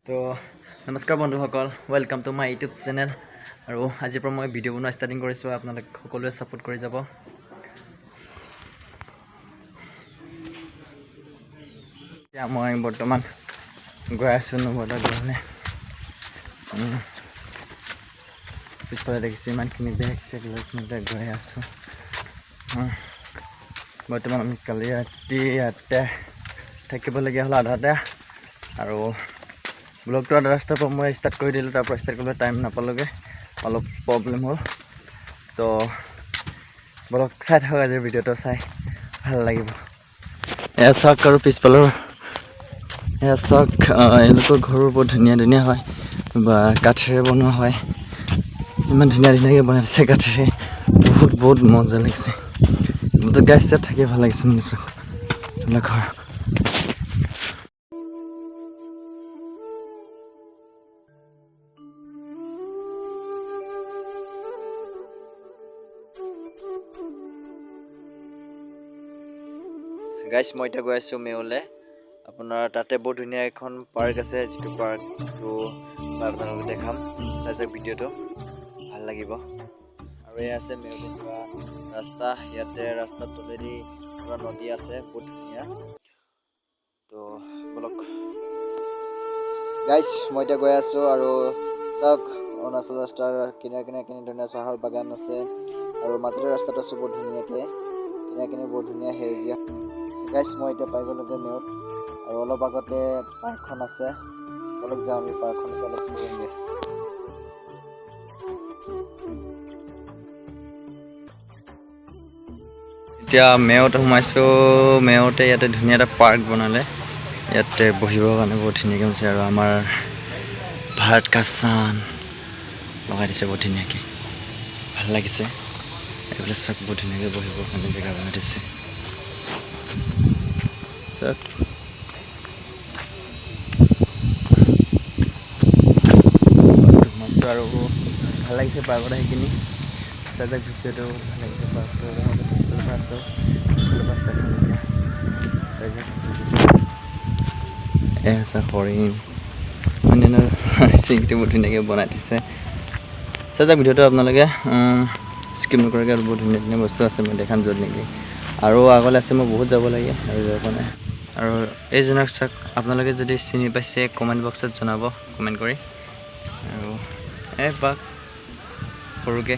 তো নমস্কাৰ বন্ধুসকল, welcome to my YouTube channel. আৰু আজিৰ পৰা মই ভিডিঅ' বনোৱা ষ্টাৰ্টিং কৰিছোঁ, আপোনালোক সকলোৱে ছাপোৰ্ট কৰি যাব। এতিয়া মই বৰ্তমান গৈ আছোঁ নৱদা ঘৰলৈ। পিছফালে দেখিছোঁ ইমানখিনি বেগ চেগ লৈ কিনে গৈ আছোঁ। বৰ্তমান আমি কালি ৰাতি ইয়াতে থাকিবলগীয়া হ'ল আধাতে, আৰু ব্লগটো আধা ৰাস্তাৰ পৰা মই ষ্টাৰ্ট কৰি দিলোঁ, তাৰপৰা ষ্টাৰ্ট কৰিবলৈ টাইম নাপালোঁগৈ, অলপ প্ৰব্লেম হ'ল। তো ব্লগ চাই থাকক, আজিৰ ভিডিঅ'টো চাই ভাল লাগিব। এয়া চাওক, আৰু পিছফালৰ এয়া চাওক, এওঁলোকৰ ঘৰো বহুত ধুনীয়া ধুনীয়া হয় বা কাঠেৰে বনোৱা হয়, ইমান ধুনীয়া ধুনীয়াকৈ বনাই দিছে কাঠেৰে, বহুত বহুত মজা লাগিছে। গাছ থাকি ভাল লাগিছে মানে চাওক এইবিলাক ঘৰ। গাইছ, মই এতিয়া গৈ আছোঁ মেউলে। আপোনাৰ তাতে বহুত ধুনীয়া এখন পাৰ্ক আছে, যিটো পাৰ্কটো মই আপোনালোকক দেখাম, চাই চাওক ভিডিঅ'টো, ভাল লাগিব। আৰু এয়া আছে মেউলে যোৱা ৰাস্তা, ইয়াতে ৰাস্তাৰ তলেদি পুৰা নদী আছে, বহুত ধুনীয়া। তো বলক গাইছ, মই এতিয়া গৈ আছোঁ। আৰু চাওক অৰুণাচল ৰাস্তাৰ কিনাৰে কিনাৰে কেনে ধুনীয়া চাহৰ বাগান আছে, আৰু মাজতে ৰাস্তাটো আছে বহুত ধুনীয়াকৈ, কিনাৰে কিনাৰে বহুত ধুনীয়া সেউজীয়া। গাইছ, মই এতিয়া পাই গ'লোগৈ মেউত, আৰু অলপ আগতে পাৰ্কখন আছে, অলপ যাওঁ আমি পাৰ্কখনকে অলপ ফুৰোঁগৈ। এতিয়া মেউত সোমাইছোঁ। মেউতে ইয়াতে ধুনীয়া এটা পাৰ্ক বনালে, ইয়াতে বহিবৰ কাৰণে বহুত ধুনীয়াকৈ বনাইছে, আৰু আমাৰ ভাৰত কা চান লগাই দিছে বহুত ধুনীয়াকৈ, ভাল লাগিছে। এইবিলাক চাওক, বহুত ধুনীয়াকৈ বহিবৰ কাৰণে জেগা বনাই দিছে। চাওক সোমাইছোঁ আৰু ভাল লাগিছে পাৰ্কত আহিকিনি। চাই যাওক ভিডিঅ'টো, ভাল লাগিছে পাৰ্কটো। পিছফালৰ পৰা আছোঁ, পিছফালৰ পৰা দেখাম এতিয়া, চাই যাওক। এয়া আছে হৰিণ, অন্যান্য চিংটো বহুত ধুনীয়াকৈ বনাই দিছে। চাই যাওক ভিডিঅ'টো আপোনালোকে স্কিপ নকৰাকৈ, আৰু বহুত ধুনীয়া ধুনীয়া বস্তু আছে মই দেখাম য'ত নেকি। আৰু আগলৈ আছে, মই বহুত যাব লাগে আৰু যাব পৰা নাই। আৰু এইজনক চাওক, আপোনালোকে যদি চিনি পাইছে কমেণ্ট বক্সত জনাব কমেণ্ট কৰি। আৰু এই বাঘ সৰুকৈ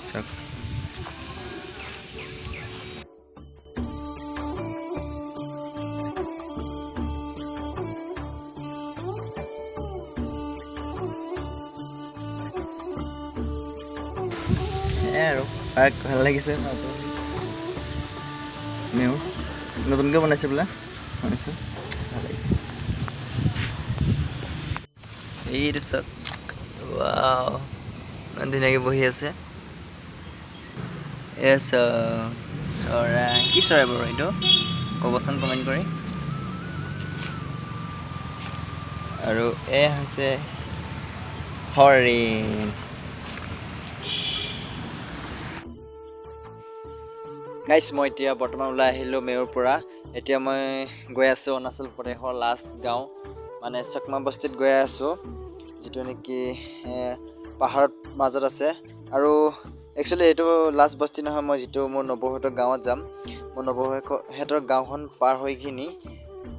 চাওক। এয়াই আৰু পাৰ্ক ভাল লাগিছে। মেউ নতুনকৈ বনাইছে বোলে, শুনিছোঁ, ভাল লাগিছে। এইটো চাওক, ৱাও, ইমান ধুনীয়াকৈ বহি আছে। এয়া চাওক চৰাই, কি চৰাই বাৰু এইটো ক'বচোন কমেণ্ট কৰি। আৰু এয়া হৈছে হৰিণ। গাইছ, মই এতিয়া বৰ্তমান ওলাই আহিলোঁ মেউৰ পৰা। এতিয়া মই গৈ আছোঁ অৰুণাচল প্ৰদেশৰ লাষ্ট গাঁও, মানে চকমা বস্তিত গৈ আছোঁ, যিটো নেকি পাহাৰত মাজত আছে। আৰু একচুৱেলি এইটো লাষ্ট বস্তি নহয়, মই যিটো মোৰ নবৌহঁতৰ গাঁৱত যাম। মোৰ নবৌহঁতৰ গাঁওখন পাৰ হৈ কিনি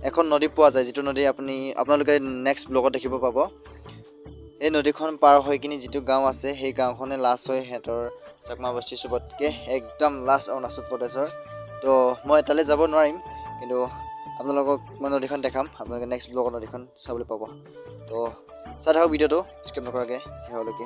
এখন নদী পোৱা যায়, যিটো নদী আপোনালোকে নেক্সট ব্লগত দেখিব পাব। এই নদীখন পাৰ হৈ কিনি যিটো গাঁও আছে, সেই গাঁওখনে লাষ্ট হয় সিহঁতৰ চকমা বস্তি, চবতকৈ একদম লাষ্ট অৰুণাচল প্ৰদেশৰ। তো মই তালৈ যাব নোৱাৰিম, কিন্তু আপোনালোকক মই নদীখন দেখাম, আপোনালোকে নেক্সট ব্লগত নদীখন চাবলৈ পাব। তো চাই থাকক ভিডিঅ'টো স্কিপ নকৰাকৈ শেষলৈকে।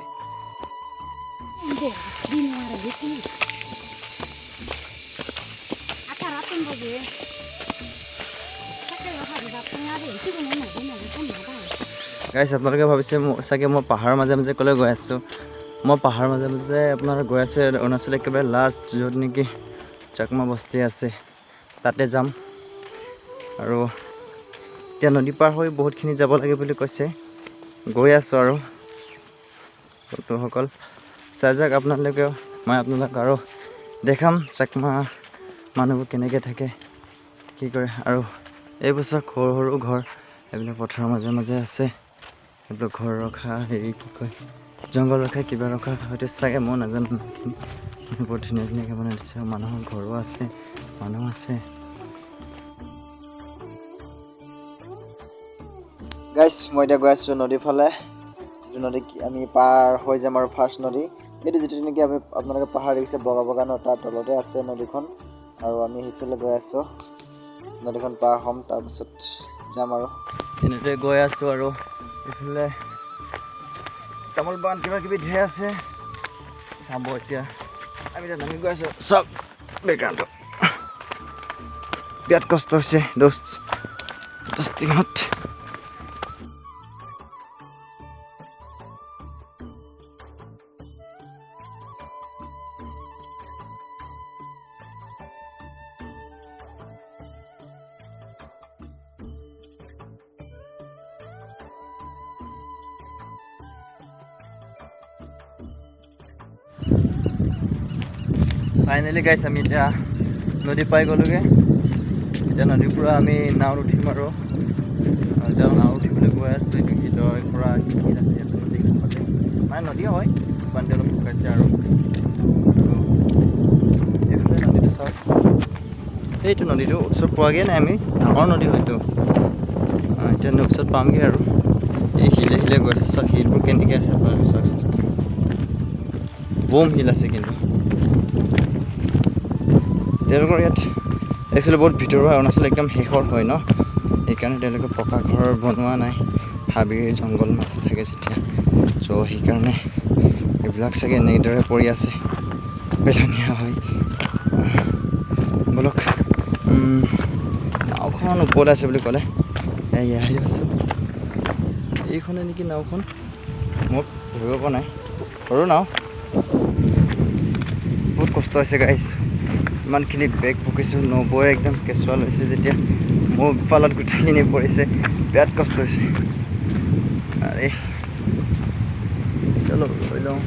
গাইছ, আপোনালোকে ভাবিছে চাগে মই পাহাৰৰ মাজে মাজে ক'লৈ গৈ আছোঁ। মই পাহাৰৰ মাজে মাজে আপোনাৰ গৈ আছে অৰুণাচল একেবাৰে লাষ্ট য'ত নেকি চাকমা বস্তি আছে, তাতে যাম। আৰু এতিয়া নদী পাৰ হৈ বহুতখিনি যাব লাগে বুলি কৈছে, গৈ আছোঁ। আৰু বন্ধুসকল চাই যাওক আপোনালোকেও, মই আপোনালোক আৰু দেখাম চাকমা মানুহবোৰ কেনেকৈ থাকে, কি কৰে। আৰু এইবোৰ চাওক সৰু সৰু ঘৰ, এইবিলাক পথাৰৰ মাজে মাজে আছে। এইবিলাক ঘৰ ৰখা হেৰি কি কয় জংঘল ৰখা কিবা ৰখা হয়তো চাগে, মই নাজানো। বৰ ধুনীয়া ধুনীয়াকৈ বনাই দিছে। মানুহৰ ঘৰো আছে, মানুহ আছে। গাইছ মই এতিয়া গৈ আছোঁ নদীৰ ফালে, যিটো নদী আমি পাৰ হৈ যাম আৰু ফাৰ্ষ্ট নদী সেইটো যিটো নেকি আমি আপোনালোকে পাহাৰ দেখিছে বগা বগা ন, তাৰ তলতে আছে নদীখন। আৰু আমি সেইফালে গৈ আছোঁ, নদীখন পাৰ হ'ম তাৰপিছত যাম আৰু। এনেদৰে গৈ আছোঁ আৰু এইফালে তামোল বাগান কিবা কিবি ধেৰ আছে, চাব। এতিয়া আমি এতিয়া নামি গৈ আছোঁ। চব বেকগ্ৰাউণ্ডটো বিৰাট কষ্ট হৈছে দোস্ত দোস্তিহঁত। ফাইনেলি গাইছ আমি এতিয়া নদী পাই গ'লোগৈ। এতিয়া নদীৰ পৰা আমি নাৱত উঠিম আৰু এতিয়া নাৱত উঠিবলৈ গৈ আছোঁ। এইটো শিলৰ পৰা শিল আছে ইয়াত নদী কাষতে, মানে নদী হয়, পানীটো অলপ শুকাইছে। আৰু এইফালে নদীটো চাওক, এইটো নদীটো ওচৰত পোৱাগৈ নাই আমি, ডাঙৰ নদী হয়তো। এতিয়া ওচৰত পামগৈ আৰু। এই শিলে শিলে গৈ আছোঁ। চাওক শিলবোৰ কেনেকৈ আছে আপোনালোকে চাওকচোন, বম শিল আছে। কিন্তু তেওঁলোকৰ ইয়াত একচুৱেলি বহুত ভিতৰুৱা অৰুণাচল, একদম শেষৰ হয় ন, সেইকাৰণে তেওঁলোকে পকা ঘৰ বনোৱা নাই, হাবিৰ জংঘল মাজত থাকে যেতিয়া। চ' সেইকাৰণে এইবিলাক চাগে এনেদৰে পৰি আছে, পেলনীয়া হৈ। ব'লক, নাওখন ওপৰত আছে বুলি ক'লে, এয়া আহি আছোঁ। এইখনে নেকি নাওখন, মোক ধৰিব পৰা নাই, সৰু নাও। বহুত কষ্ট হৈছে গাইছ, ইমানখিনি বেগ পকিছোঁ। নবৌয়ে একদম কেঁচুৱা লৈছে যেতিয়া, মোৰ কপালত গোটেইখিনি পৰিছে, বিৰাট কষ্ট হৈছে। আৰে চলো লৈ লওঁ।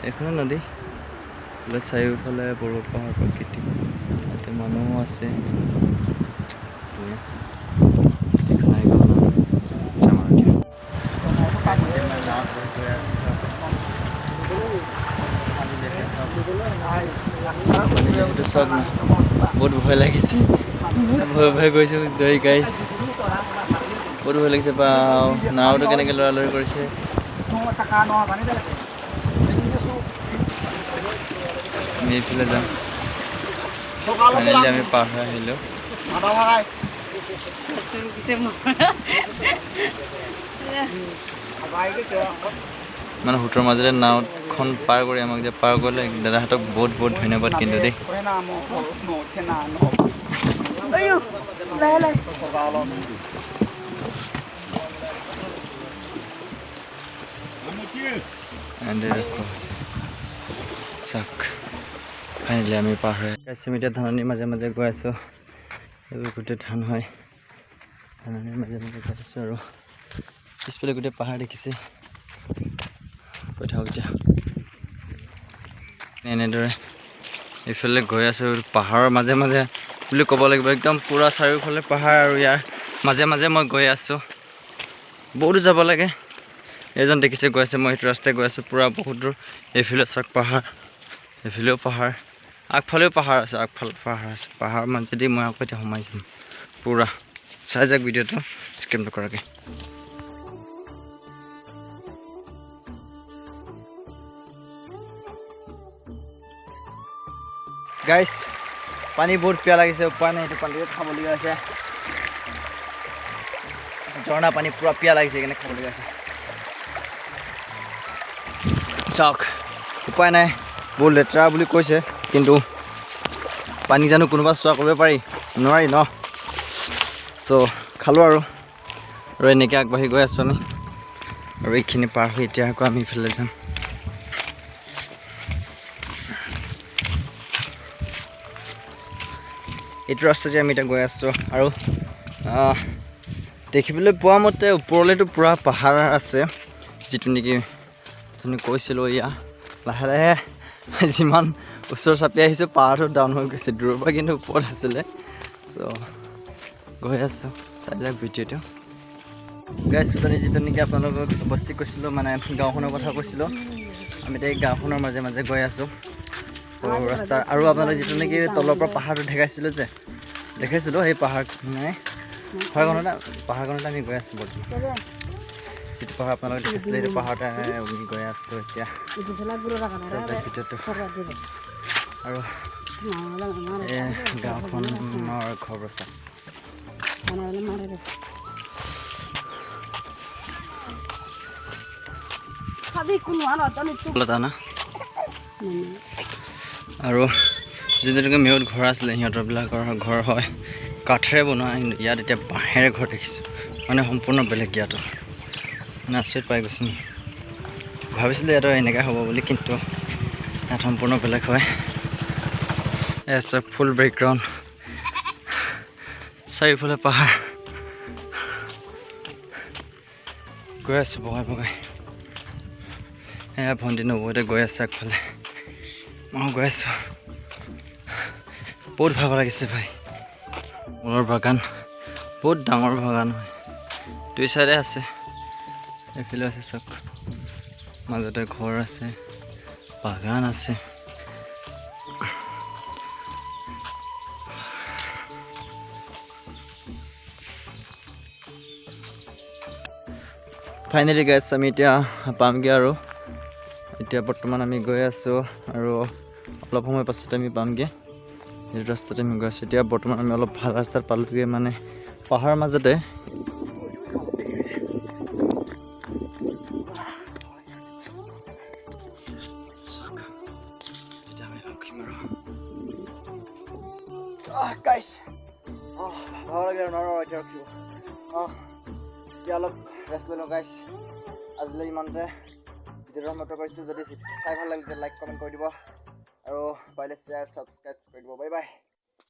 এইখনে নদী, চাৰিওফালে বৰফ পাহাৰ প্ৰকৃতি, ইয়াতে মানুহো আছে। এইখন আহি গ'ল, যাম আৰু এতিয়া। নাৱত বহি গৈ আছোঁ। চাওক না, বহুত ভয় লাগিছে, বহুত ভয় ভয় গৈছোঁ গাইছ, বহুত ভয় লাগিছে। বা নাওটো কেনেকৈ লৰালৰি কৰিছে। আমি এইফালে যাম। ফাইনেলি আমি পাৰ হৈ আহিলোঁ। মানে সোঁতৰ মাজেৰে নাওখন পাৰ কৰি আমাক যে পাৰ কৰিলে, দাদাহঁতক বহুত বহুত ধন্যবাদ কিন্তু দেই। চাওক ফাইনেলি আমি পাৰ হৈ আমি এতিয়া ধাননিৰ মাজে মাজে গৈ আছোঁ। এইবোৰ গোটেই ধান হয়, ধাননিৰ মাজে মাজে গৈ আছোঁ। আৰু পিছফালে গোটেই পাহাৰ দেখিছে। গৈ থাকক এতিয়া এনেদৰে এইফালে গৈ আছোঁ। পাহাৰৰ মাজে মাজে বুলি ক'ব লাগিব, একদম পূৰা চাৰিওফালে পাহাৰ আৰু ইয়াৰ মাজে মাজে মই গৈ আছোঁ। বহুত যাব লাগে। এজন দেখিছে গৈ আছে, মই সেইটো ৰাস্তাই গৈ আছোঁ পূৰা বহুত দূৰ। এইফালে চাওক পাহাৰ, এইফালেও পাহাৰ, আগফালেও পাহাৰ আছে, আগফালে পাহাৰ আছে। পাহাৰৰ মাজেদি মই আকৌ এতিয়া সোমাই যাম পূৰা। চাই যাওক ভিডিঅ'টো স্কিপ নকৰাকৈ। গাইছ পানী বহুত পিয়াহ লাগিছে, উপায় নাই, সেইটো পানীটো খাবলগীয়া হৈছে। ঝৰ্ণা পানী পূৰা পিয়াহ লাগিছে, সেইকাৰণে খাবলগীয়া হৈছে। চাওক উপায় নাই, বহুত লেতেৰা বুলি কৈছে, কিন্তু পানী জানো কোনোবা চোৱা কৰিব পাৰি, নোৱাৰি ন। চ' খালোঁ আৰু এনেকৈ আগবাঢ়ি গৈ আছোঁ আমি। আৰু এইখিনি পাৰ হৈ এতিয়া আকৌ আমি ইফালে যাম। এইটো ৰাস্তা যে আমি এতিয়া গৈ আছোঁ। আৰু দেখিবলৈ পোৱা মতে ওপৰলৈতো পূৰা পাহাৰ আছে, যিটো নেকি অথনি কৈছিলোঁ। এয়া লাহে লাহে যিমান ওচৰ চাপি আহিছোঁ পাহাৰটো ডাউন হৈ গৈছে, দূৰৰ পৰা কিন্তু ওপৰত আছিলে। চ' গৈ আছোঁ, চাই যাওক ভিডিঅ'টো। গাইজ, যিটো নেকি আপোনালোকক বস্তি কৈছিলোঁ, মানে গাঁওখনৰ কথা কৈছিলোঁ, আমি এতিয়া এই গাঁওখনৰ মাজে মাজে গৈ আছোঁ সৰু ৰাস্তা। আৰু আপোনালোক যিটো নেকি তলৰ পৰা পাহাৰটো দেখাইছিলোঁ যে, দেখাইছিলোঁ সেই পাহাৰখনে, পাহাৰখনতে আমি গৈ আছোঁ বৰ্তমান। যিটো পাহাৰ আপোনালোকে দেখাইছিলে, সেইটো পাহাৰতে আমি গৈ আছোঁ এতিয়া। ভিডিঅ'টো আৰু এই গাঁওখনৰ ঘৰ চাওক। আৰু যিটো মেউত ঘৰ আছিলে, সিহঁতৰবিলাকৰ ঘৰ হয় কাঠেৰে বনোৱা, কিন্তু ইয়াত এতিয়া বাঁহেৰে ঘৰ দেখিছোঁ, মানে সম্পূৰ্ণ বেলেগ। ইয়াতো মানে আচৰিত পাই গৈছোঁ। ভাবিছিলোঁ ইয়াতো এনেকৈ হ'ব বুলি, কিন্তু ইয়াত সম্পূৰ্ণ বেলেগ হয়। এয়া চাওক ফুল বেকগ্ৰাউণ্ড, চাৰিওফালে পাহাৰ। গৈ আছোঁ বগাই বগাই। এয়া ভণ্টি নবৌহঁতে গৈ আছে আগফালে, মই গৈ আছোঁ। বহুত ভাগৰ লাগিছে ভাই। মোৰ বাগান বহুত ডাঙৰ বাগান হয়, দুই চাইডে আছে, এইফালে আছে চাওক, মাজতে ঘৰ আছে, বাগান আছে। ফাইনেলি গাইজ, আমি এতিয়া পামগৈ আৰু। এতিয়া বৰ্তমান আমি গৈ আছোঁ আৰু অলপ সময় পাছতে আমি পামগৈ। সেইটো ৰাস্তাতে আমি গৈ আছোঁ। এতিয়া বৰ্তমান আমি অলপ ভাল ৰাস্তাত পালোগৈ, মানে পাহাৰৰ মাজতে। ভাগৰ লাগিলে, নোৱাৰোঁ এতিয়া ৰখিব। এতিয়া অলপ ৰেষ্ট লৈ লওঁ গাইজ। আজিলৈ ইমানতে ভিডিঅ'টো সমাপ্ত কৰিছোঁ। যদি চাই ভাল লাগিলে লাইক কমেণ্ট কৰি দিব আৰু পাৰিলে শ্বেয়াৰ ছাবস্ক্ৰাইব কৰি দিব। Bye bye.